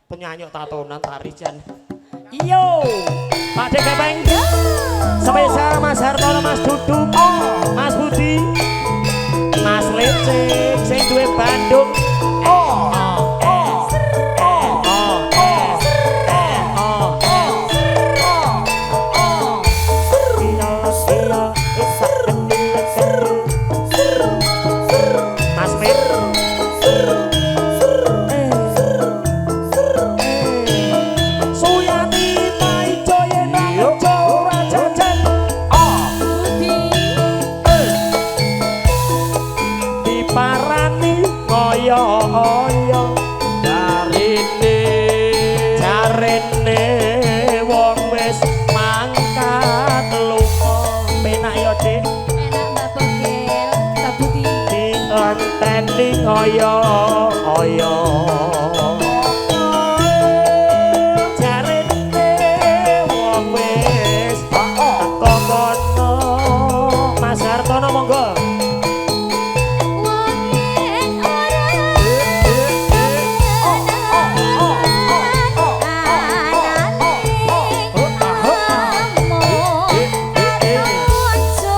Penyanyi tatonan tari jan. Iyo. Pak De Gepeng. Spesial Mas Hartono, Mas Dudung, Mas Budi, Mas Lecek sing duwe Bandung. Oh. Oh. Oh. Oh. Oh. Oh. Mas Mir. Suyati Paijo yen rejo ora jajan. Budi. Diparani ngoyo-oyo. Jarene Jarene wong wis mangkat lunga. Penak yo, Dik. Enak Mbak Bogel, Mbak Budi. Dienteni ngoyo-oyo. Jarene wong wis teko kono. Mas Hartono monggo. Wong yen ora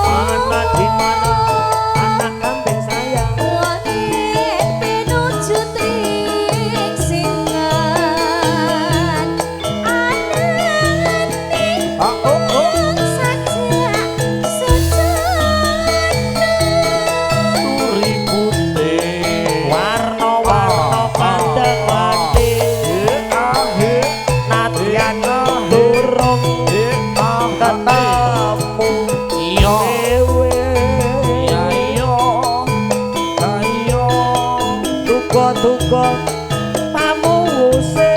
Ana di mana anak kambing sayang. Turi putih Warna-warna pandang mati. Nadyan durung ketemu Iya. dewe. Iya iya ayo Duka-duka pamuwuse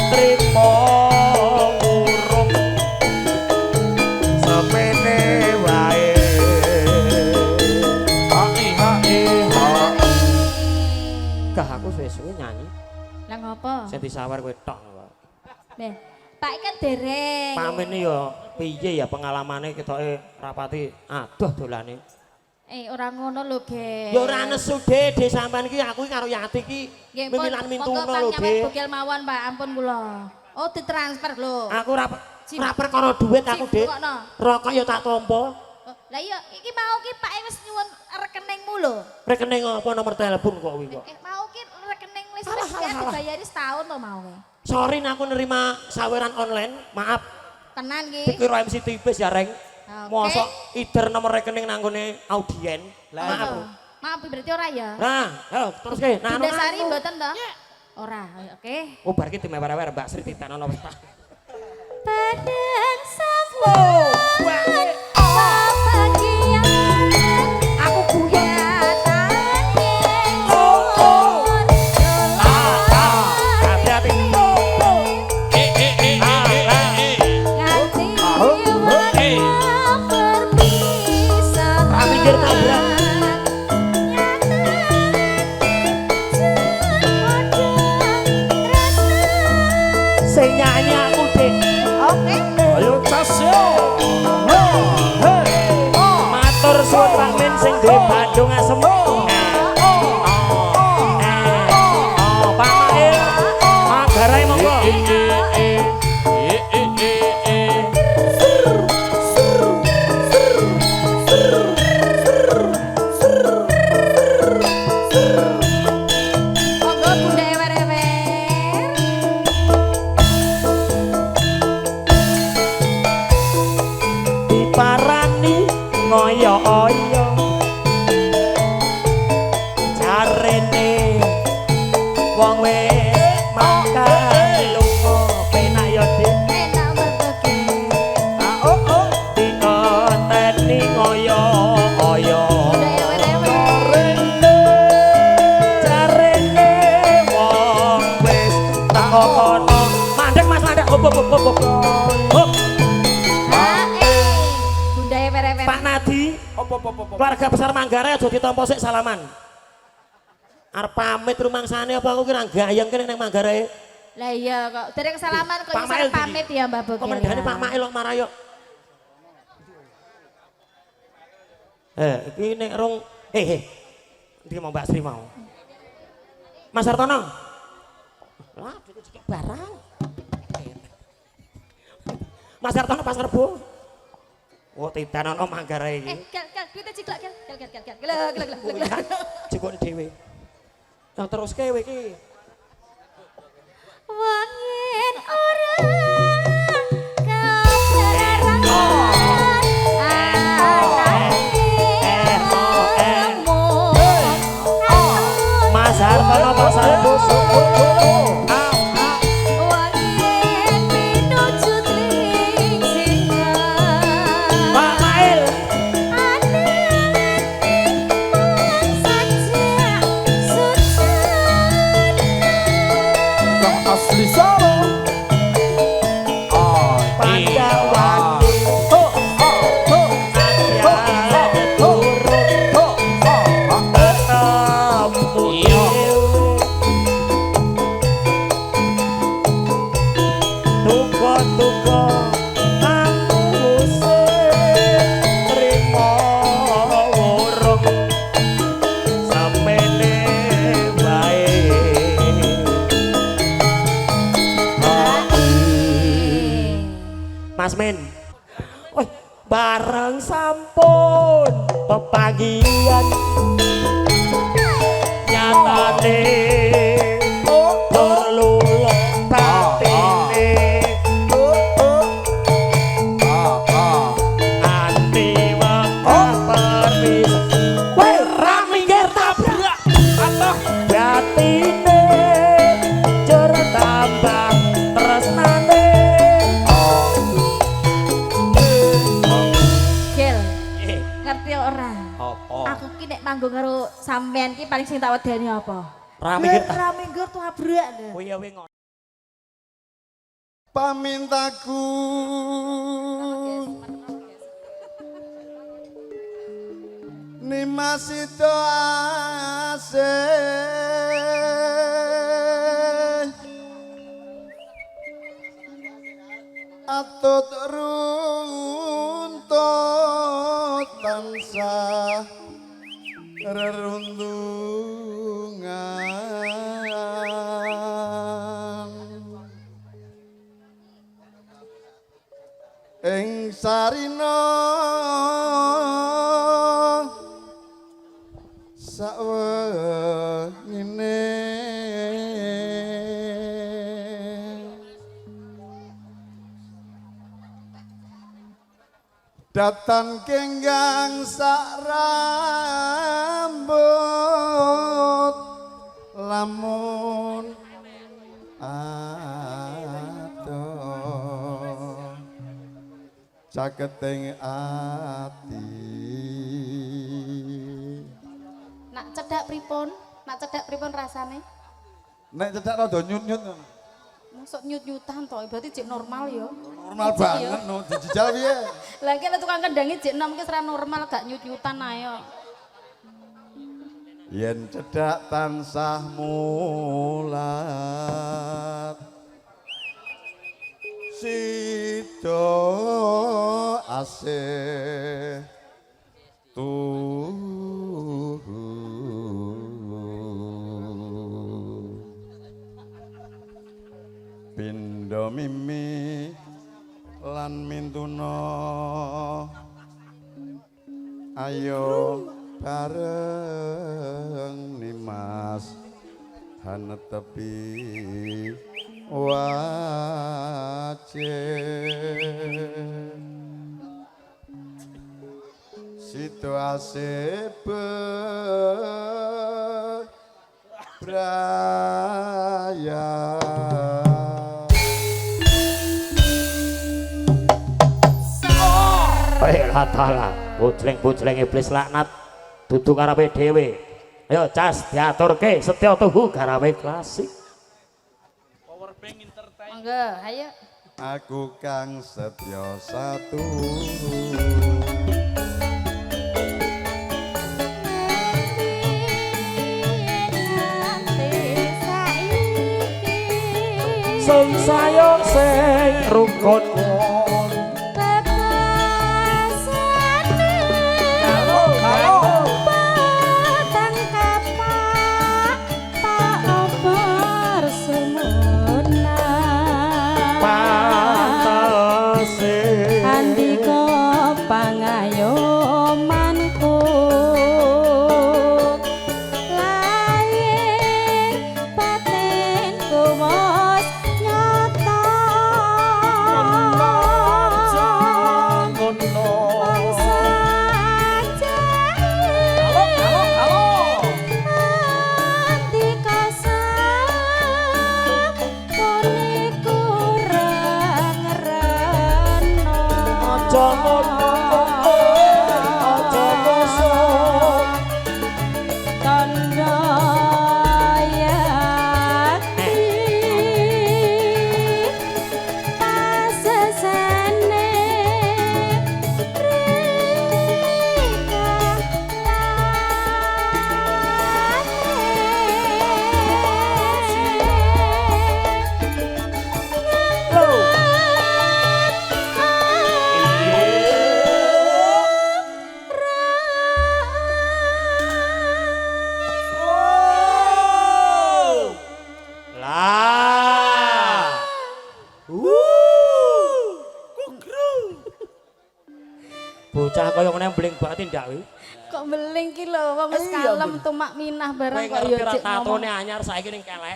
trimo urung semene wae. Hai hai ha. Gah aku suwe-suwe nyanyi Lah ngopo? sing disawer kowe tok kok. Beh, Pak kan dereng. Pamene ya piye ya pengalamane ketoke rapati adoh dolane. Eh, ora ngono lho, Ge. Ya ora nesu, De, De sampean iki aku iki karo Yati iki Nggih, pun, mimilan monggo mintuna Pak lho, Nyamet De. Bogel mawon, Pak, ampun kula. Oh, ditransfer lho. Aku ora Cim. ora perkara duit aku, Cim, De. rungokno. Rokok ya tak tampa. Oh, lah iya, iki mau ki Pak wis nyuwun rekeningmu lho. Rekening apa nomor telepon kok kuwi kok. Eh, mau ki rekening listrik kan dibayari setahun lho mau ki. Sorry nek aku nerima saweran online, maaf. Tenan ki. Dikira MC tipis ya, Reng. Oke. Mosok ider nomor rekening nang nggone audien. Lah, Maaf. Oh, maaf berarti ora ya. Nah, ayo terus ke. Nah, Bunda Sari mboten toh? Ora, oke. Oh, bar ki dimewer-ewer Mbak Sri titenono. Badan sampun Aku guyon. Hati-hati. Eh eh eh eh eh eh. Tak pikir nabrak. Sing nyanyi aku, Dik. Oke. Ayo tas yo. Matur suwun Pak Min sing duwe Bandung Asem. Pak Mail, Manggarai monggo. Eh eh eh eh eh eh. Monggo Bunda ewer-ewer. Diparani ngoyo-oyo. Jarene wong wis mangkat lunga penak ya, Dik. Enak Mbak Bogel. Ah oh oh. Dikoteni ngoyo-oyo. Bunda ewer-ewer. Jarene wong wis teko kono. Mandek Mas, mandek. Hop hop hop hop. Hop. Bunda ewer-ewer. Pak Nadi, Opo opo opo. keluarga besar Manggarai aja ditampa sik salaman. Arep pamit rumangsane apa aku kira gayeng kene nang Manggarai. Lah iya kok dereng salaman kok Pak iso Mail pamit ya Mbah Bogel. Komendane ya. Pak Mail kok marah yo. Iki nek rong eh. Ndi mau Mbak Sri mau? Mas Hartono. Lah, duit cekek barang. Mas Hartono Pasar Rebo. Oh, tidan ana Manggarai iki. Eh, gel gel duite jiglak gel gel gel gel gel gel gel gel. Kuwi jikon dhewe. Nah, teruske kowe iki. Wong yen ora kabaran anane Mas Hartono Pasar Rebo. Wong yen pinuju tling singan Pak Mail. Asli Solo. Pandawati. Ho ho ho Ho ho ho ho. Ketemu Iya. Tuko-tuko aku sing trimo wurung samene wae. Mas Min. Wih, bareng sampun pepagian nyatane perlu batine anti wekah perpisah. Weh, ra minggir tabrak Atoh. batine jur tambah tresnane. Gel, ngerti ora? Apa? Aku ki nek manggung karo sampean ki paling sing tak wedeni apa? Ra minggir Ra minggir tabrak. Kuwi ya kuwi ngono. Pamintaku Nimas itu asih Atut runtut tansah rerundungan ing sarina sawengine datan kenggang sak rambut lamun adoh caketing ati. Nak cedak pripun? Nak cedak pripun rasane? Nek cedak rada nyut-nyut. Mosok nyut-nyutan to, berarti jek normal ya. Normal banget no, dijijal piye? Lah iki lek tukang kendange jek nom ki ora normal gak nyut-nyutan ae kok. Yen cedak tansah mulat sida asih tuhu pindha mimi lan mintuna ayo bareng Nimas hanetepi wajib situasi beraya. Latala, bojleng-bojleng iblis laknat dudu karepe dhewe. Ayo cas diaturke setya tuhu garawe klasik. Power bank entertain. Monggo, ayo. Aku kang setya satu. Sing sayo sing rukun Petang kapak tak obar semua. kaya ngene beling banget ndak kuwi. Kok beling ki lho, wong wis kalem tumak minah bareng kok ya cek tatone anyar saiki ning kelek.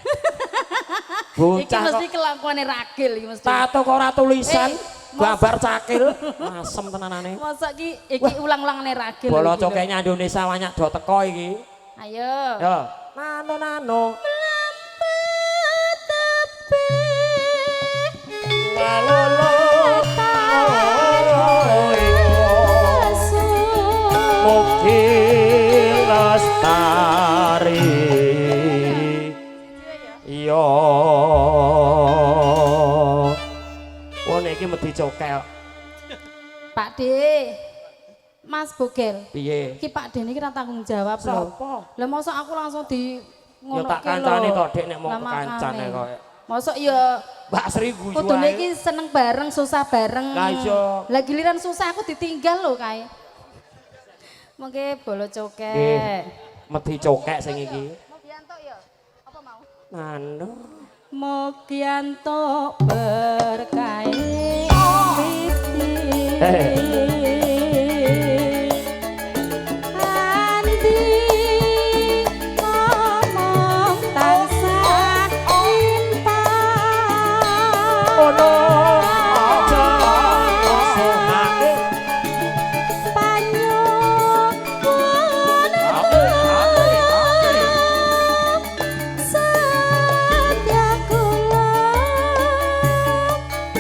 Bocah iki mesti kelakuane ragil iki mesti. Tato kok ora tulisan, gambar cakil, asem tenanane. Mosok ki iki ulang-ulangane ragil. Bolo cokeknya Indonesia banyak do teko iki. Ayo. Yo. Nano nano. Mugi lestari. Iya. Wong iki mesti cokel. Pak D. Mas Bogel. Piye? Iki Pak D niki ra tanggung jawab lho. Lah mosok aku langsung di ngono Ya tak kancane to Dik nek mau kancane kok. Mosok ya Mbak Sri guyu. Kudune iki seneng bareng, susah bareng. Lah iya. Lah giliran susah aku ditinggal lho kae. Mengke bolo cokek. Medi cokek sing iki. Mugi antuk ya. Apa mau? Nano. Mugi antuk berkahe. Andi ngomong tansah timpang. Ono aja osokake panyuwun setya kula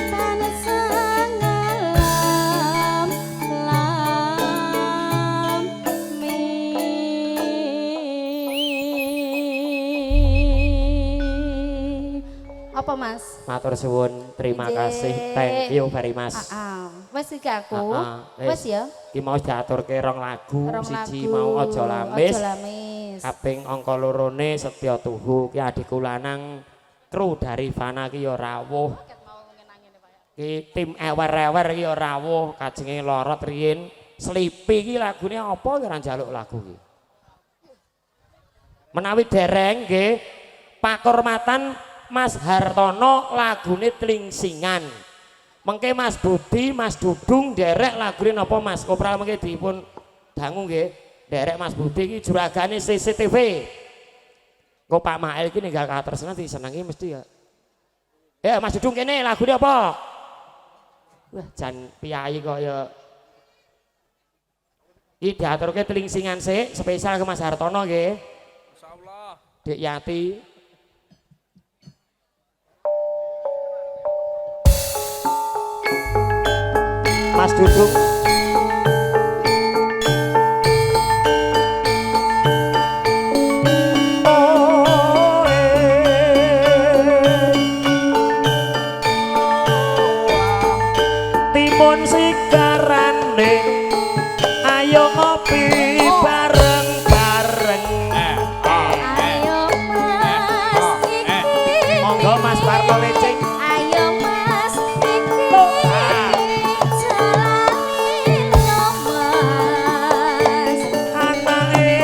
tansah ngalam lami. Apa Mas? Matur suwun, terima kasih, thank you very much. Wes iki aku. Wes ya. Iki mau diaturke rong lagu, siji mau aja lamis. Kaping angka lorone Setya Tuhu ki adikku lanang kru dari Fana ki ya rawuh. Ki tim ewer-ewer ki ya rawuh, kajenge lorot riyin. Slipi ki lagune apa ki ora njaluk lagu ki. Menawi dereng nggih pakurmatan Mas Hartono lagune Tlingsingan. Mengke Mas Budi, Mas Dudung derek lagune napa Mas Kopral mengke dipun dangu nggih. Derek Mas Budi iki juragane CCTV. Engko Pak Mael iki ninggal katresnan disenengi mesti ya. Ya Mas Dudung kene lagune apa? Wah jan piyayi kok ya. Iki diaturke Tlingsingan sik spesial ke Mas Hartono nggih. Insyaallah. Dik Yati. Mas Dudung. Timun sigarane ayo ngopi bareng-bareng. Ayo Mas iki. Monggo Mas Parto Lecing. Ayo Mas iki. Mas. Anake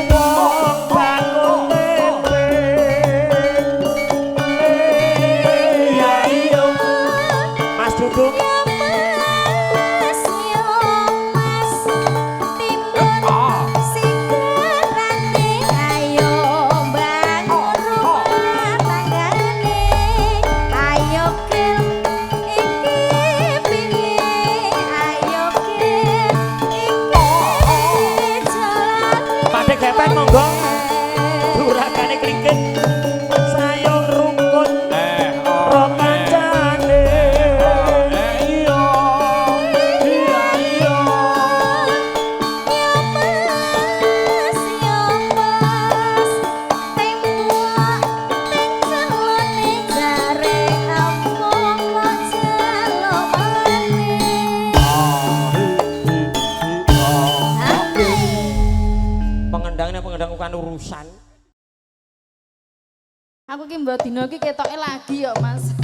wong bakul tempe. Ya iya. Mas Dudung. Mas yo Mas timun sigarane ayo bangun rumah tanggane ayo kil iki piye ayo kil iki jalane. Pade gepeng monggo. Duragane kringkit. Sayur rukun ro kancane. Ya Mas yo Mas tempuak teng celone jare aku kok celokane. Pengendangnya pengendang bukan urusan. Aku ki mbok dina ki ketoke lagi ya Mas.